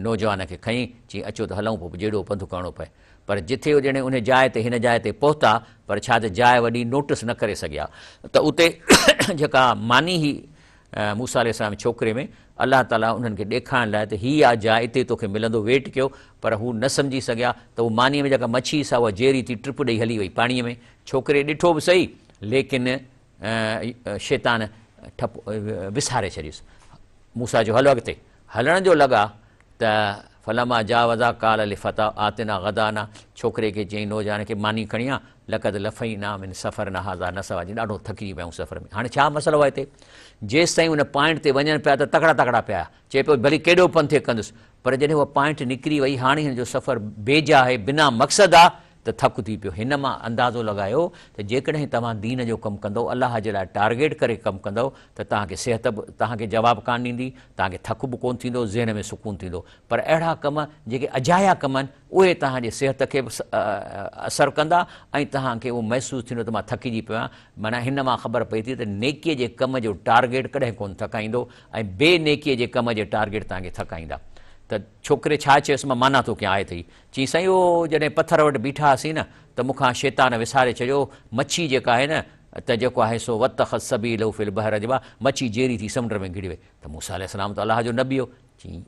Speaker 2: نوجوان کي کنئي، چيائين، اچو ته هلون، پوء جيڏو پنڌ ڪرڻو پئي. پر جٿي هو ڄڻي انهيء جاء تي، هن جاء تي پهتا، پر ڇا ته جاء وڏي، نوٽس نه ڪري سگهيا، ته اتي جيڪا ماني هئي موسيٰ عليه السلام ڇوڪري ۾، الله تعاليٰ انهن کي ڏيکارڻ لاء ته هي آ جاء اتي توکي ملندو ويٽ ڪيو پر هو نه سمجهي سگهيا ته هو مانيء ۾ جيڪا مڇي سا اها جيئري ٿي ٽپ ڏئي هلي وئي پاڻيء ۾ ڇوڪري ڏٺو به سهي ليڪن شيطان ٺپ وساري ڇڏيس موسيٰ چيو هلو اڳتي هلڻ جو لڳا ته فلما جاوزا قال لفتاه آتنا غدانا ڇوڪري کي چيائين نوجوان کي ماني کڻي آ لقد لفينا من سفرنا هذا نصبا جي ڏاڍو ٿڪجي پيا آهيون سفر ۾ هاڻي ڇا مسئلو آهي هتي جيستائين ان پوائنٽ تي وڃن پيا ته تڪڙا تڪڙا پيا چئي پيو ڀلي ڪيڏو پنڌ ٿئي ڪندس پر جڏهن اها پوائنٽ نڪري وئي هاڻي هن جو سفر بيجا آهي بنا مقصد آ ته ٿڪ ٿي پيو هن مان اندازو لڳايو ته جيڪڏهن توهان دين جو ڪم ڪندؤ الله جي لاء ٽارگيٽ ڪري ڪم ڪندؤ ته توهان کي صحت به توهان کي جواب ڪانه ڏيندي توهان کي ٿڪ به ڪونه ٿيندو ذهن ۾ سڪون ٿيندو پر اهڙا ڪم جيڪي اجايا ڪم آهن اهي توهان جي صحت کي به اثر ڪندا ۽ توهان کي اهو محسوس ٿيندو ته مان ٿڪجي پيو آهيان معنيٰ هن مان خبر پئي ٿي ته نيڪيء جي ڪم جو ٽارگيٽ ڪڏهن ڪونه ٿڪائيندو ۽ بي نيڪيء جي ڪم جي ٽارگيٽ توهان کي ٿڪائيندا ته ڇوڪري ڇا چيس مان معنيٰ ٿو ڪيان آيت جي چيائين سائين اهو جڏهن پٿر وٽ بيٺا هئاسين نه ته مون کان شيطان وساري ڇڏيو مڇي جيڪا آهي نه ته جيڪو آهي سو واتخذ سبيله في البحر عجبا مڇي جيري ٿي سمنڊ ۾ گهڙي وئي ته موسيٰ عليه السلام ته الله جو نبي هو چيائين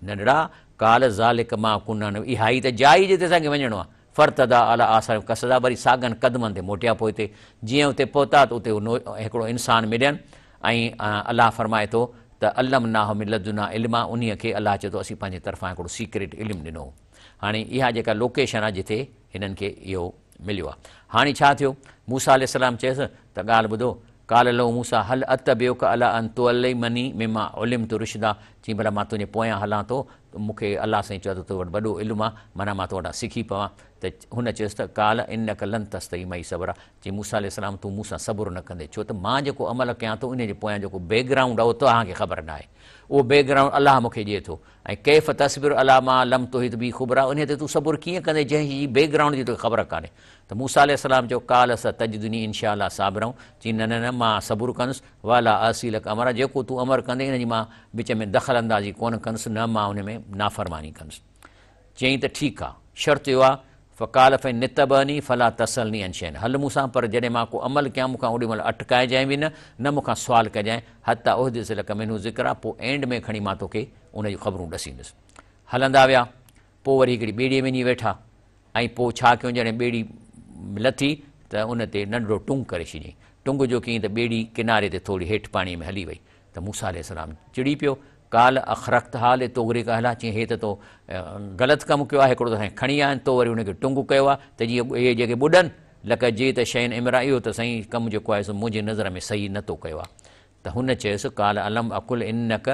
Speaker 2: ننڍڙا قال ذلڪ ما ڪنا نبغي اها ئي ته جاء ئي جتي اسان کي وڃڻو آهي فارتدا علي آثارهما قصصا وري ساڳن قدمن تي موٽيا پوئتي جيئن اتي پهتا ته اتي هڪڙو انسان ملين ۽ الله فرمائي ٿو ته علمناه من لدنا علما انهيء کي الله چئي ٿو اسين پنهنجي طرفان هڪڙو سيڪريٽ علم ڏنو هو. هاڻي اها جيڪا لوڪيشن آهي جتي هنن کي اهو مليو آهي. هاڻي ڇا ٿيو؟ موسيٰ عليه السلام چيس ته ڳالهه ٻڌو قال له موسيٰ هل اتبعک علي ان تعلمني مما علمت رشدا، چيائين ڀلا مان تنهنجي پويان هلان ٿو، مون کي الله سائين چيو ته تو وٽ وڏو علم آ، معنيٰ مان تو وٽان سکي پوان. ته هن چيس ته قال انک لن تستطيع معي صبرا، چيائين موسيٰ عليه السلام تون مون سان صبر نه ڪندين، ڇو ته مان جيڪو عمل ڪيان ٿو انهي جي پويان جيڪو بيڪ گرائونڊ آ اهو توهان کي خبر ناهي، اهو بيڪ گرائونڊ الله مون کي ڏئي ٿو. ۽ ڪيف تصبر علي ما لم تحط به خبرا، انهي تي تون صبر ڪيئن ڪندين جنهن جي بيڪ گرائونڊ جي توکي خبر ڪانهي. ته موسيٰ عليه السلام چيو قال ستجدني ان شاء الله صابرا، چيائين نه نه نه مان صبر ڪندس، ولا اعصي لڪ امرا، جيڪو تون امر ڪندين ان جي مان وچ ۾ دخل اندازي ڪونه ڪندس نه مان ان ۾ نافرماني ڪندس. چيائين ته ٺيڪ آ، شرط اهو آ، فقال فان اتبعني فلا تسألني عن شيء، هل مون سان پر جڏهن مان ڪو عمل ڪيان مون کان اوڏي مهل اٽڪائجانء به نه، نه مون کان سوال ڪجانء، حتي احدث لڪ منه ذڪرا، پوء اينڊ ۾ کڻي مان توکي ان جون خبرون ڏسيندس. هلندا ويا، پوء وري هڪڙي ٻيڙيء ۾ وڃي ويٺا ۽ پوء ڇا ڪيون جڏهن ٻيڙي لٿي ته ان تي ننڍڙو ٽنگ ڪري ڇڏيائين. ٽنگ جو ڪيائين ته ٻيڙي ڪناري تي ٿوري هيٺ پاڻيء ۾ هلي وئي ته موسيٰ عليه السلام چڙي پيو، قال اخرقتها لتغرق اهلها، چيائين هي ته تو غلط ڪم ڪيو آهي، هڪڙو ته اسان کي کڻي آيا آهن، تو وري ان کي ٽنگ ڪيو آهي ته جيئن اهي جيڪي ٻڏن، لقد جئت شيئا امرا، اهو ته سائين ڪم جيڪو آهي سو منهنجي نظر ۾ صحيح نه تو ڪيو آهي. ته هن چيس، قال الم اقل انک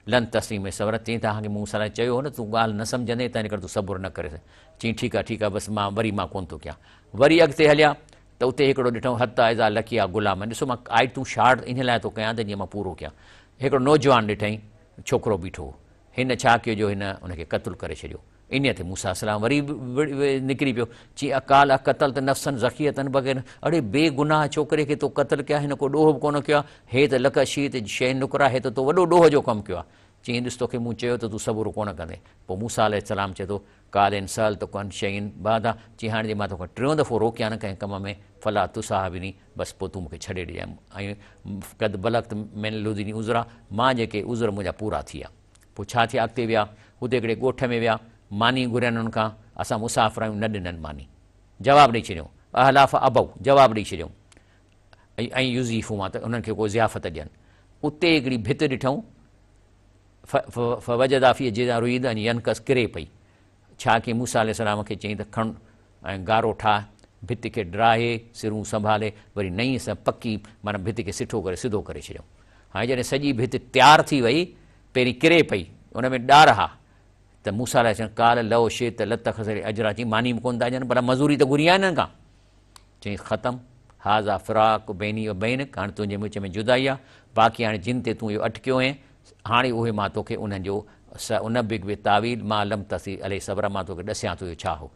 Speaker 2: لن تستطيع معي صبرا، چيائين توهان کي مون سان چيو هو نه تون ڳالهه نه سمجهندين تنهن ڪري تون صبر نه ڪري سگهين. چيائين ٺيڪ آهي ٺيڪ آهي بس مان وري مان ڪونه ٿو ڪيان. وري اڳتي هليا ته اتي هڪڙو ڏٺائون حتي اذا لقيا غلاما، ڏسو مان آيتون شارٽ انهي لاء ٿو ڪيان ته جيئن مان پورو ڪيان. هڪڙو نوجوان ڏٺائين ڇوڪرو بيٺو هو. هن ڇا ڪيو جو هن ان کي قتل ڪري ڇڏيو. انهيء تي موسيٰ السلام وري نڪري پيو، چي قال اقتلت نفسا زڪية بغير، اڙي بي گناهه ڇوڪري کي تو قتل ڪيو آهي، هن ڪو ڏوهه به ڪونه ڪيو آهي، هي ته لقد جئت شيئا نڪرا، هي ته تو وڏو ڏوهه جو ڪم ڪيو آهي. چيائين ڏس توکي مون چيو ته تون صبر ڪونه ڪندين. پوء موسيٰ عليه السلام چئي ٿو، قال ان سألتک عن شيء بعدها، چيائين هاڻي جي مان توکان ٽيون دفعو روڪيان نه ڪنهن ڪم ۾، فلا تصاحبني، بس پوء تون مون کي ڇڏي ڏجانء ۽ قد بلغت من لدني عذرا، مان جيڪي عذر منهنجا پورا ٿي ويا. پوء ڇا ٿيا اڳتي ويا، اتي هڪڙي ڳوٺ ۾ ويا، ماني گهرين انهن کان، اسان مسافر آهيون نه ڏنن ماني. جواب ڏئي ڇڏيائون. اهلا فابوا جواب ڏئي ڇڏيائون. ۽ يضيفوهما ته انهن کي ڪو ضيافت ڏين. اتي هڪڙي ڀت ڏٺائون، فوجدا فيه جدارا يريد ان ينقض ڪري پئي. ڇا ڪيائين موسيٰ عليه السلام کي چيائين ته کڻ ۽ گارو ٺاهه، ڀت کي ڊاهي، سرون سنڀالي، وري نئين سان پڪي معنيٰ ڀت کي سٺو ڪري سڌو ڪري ڇڏيائون. هاڻي جڏهن سڄي ڀت تيار ٿي وئي، پهرين ڪري پئي، ان ۾ ڏار ها ته موسيٰ عليه السلام قال لو شئت لاتخذت عليه اجرا، چيائين ماني به ڪونه ٿا ڏين، ڀلا مزوري ته گهري آهي انهن کان. چيائين ختم، هذا فراق بيني و بينڪ، هاڻي تنهنجي وچ ۾ جدائي آهي، باقي هاڻي جن تي تون اهو اٽڪيو هئين، هاڻي اهي مان توکي انهن جو سأنبئک بتاويل ما لم تسطع عليه صبرا، مان توکي ڏسيان ٿو اهو ڇا هو.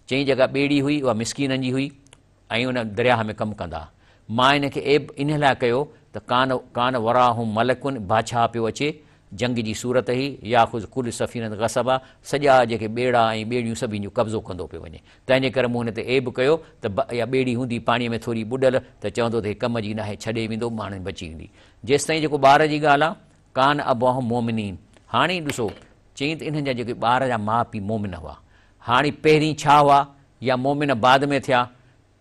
Speaker 2: چيائين جيڪا ٻيڙي هئي اها مسڪينن جي هئي ۽ ان درياهه ۾ ڪم ڪندا ها. مان ان کي عيب انهيء لاء ڪيو ته ڪان ڪان وراهم ملڪ، بادشاهه پيو اچي، جنگ جي صورت هئي، ياخذ ڪل سفينة غصبا، سڄا جيڪي ٻيڙا ۽ ٻيڙيون سڀني جو قبضو ڪندو پيو وڃي. تنهن جي ڪري مون هن تي عيب ڪيو ته اها ٻيڙي هوندي پاڻيء ۾ ٿوري ٻڏل ته چوندو ته هي ڪم جي ناهي ڇڏي ويندو ماڻهن بچي ويندي. جيستائين جيڪو ٻار جي ڳالهه آ، ڪان ابواهم مؤمنين، هاڻي ڏسو چيائين ته انهن جا جيڪي ٻار جا ماء پيء مؤمن هئا. هاڻي پهرين ڇا هئا يا مؤمن بعد ۾ ٿيا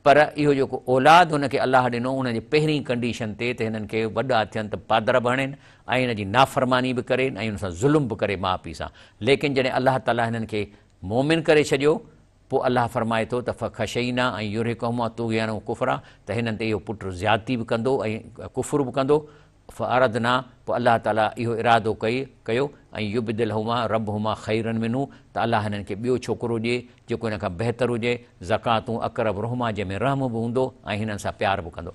Speaker 2: پر اهو جيڪو اولاد هن کي الله ڏنو ان جي پهرين ڪنڊيشن تي ته هنن کي وڏا ٿين ته پادر به هڻين ۽ هن جي نافرماني به ڪرين ۽ هن سان ظلم به ڪري ماء پيء سان ليڪن جڏهن الله تعالي هنن کي مؤمن ڪري ڇڏيو پوء الله فرمائي ٿو ته فخشينا ان يرهقهما طغيانا وڪفرا ته هنن تي اهو پٽ زيادتي به ڪندو ۽ ڪفر به ڪندو فاردنا پوء الله تعالي اهو ارادو ڪئي، ڪيو، ان يبدلهما ربهما خيرا منه ته الله هنن کي ٻيو ڇوڪرو ڏئي جيڪو هن کان بهتر هجي، زڪوة اقرب رحما جنهن ۾ رحم به هوندو ۽ هنن سان پيار به ڪندو.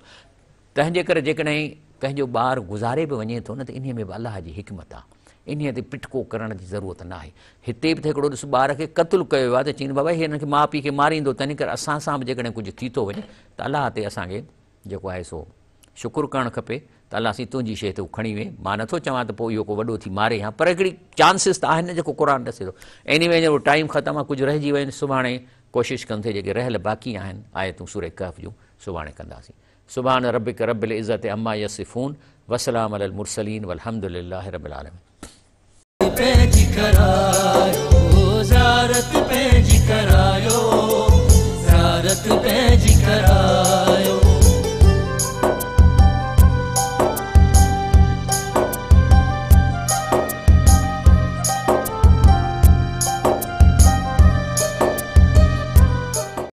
Speaker 2: تنهن جي ڪري جيڪڏهن ڪنهن جو ٻار گذاري به وڃي ٿو نه ته انهيء ۾ به الله جي حڪمت آهي. انهيء تي پٽڪو ڪرڻ جي ضرورت ناهي. هتي به ته هڪڙو ڏس ٻار کي قتل ڪيو ويو آهي ته چين بابا هي هنن کي ماء پيء کي ماريندو تنهن ڪري اسان سان به جيڪڏهن ڪجهه ٿي ٿو وڃي ته الله تي اسان کي جيڪو آهي سو شڪر ڪرڻ کپي ته الله سائين تنهنجي شيء ته هو کڻي وئي. مان نٿو چوان ته پوء اهو ڪو وڏو ٿي ماري ها پر هڪڙي چانسز ته آهن نه جيڪو قرآن ڏسي ٿو. ايني وي هينئر ٽائيم ختم آهي ڪجهه رهجي ويو آهن سڀاڻي ڪوشش ڪندسين جيڪي رهيل باقي آهن آيتون سورة ڪهف جون سڀاڻي ڪنداسين. سبحان ربک رب العزة عما يصفون وسلام علي المرسلين والحمد لله رب العالمين.
Speaker 1: پنهنجي ڪرايو زيارت پنهنجي ڪرايو زيارت.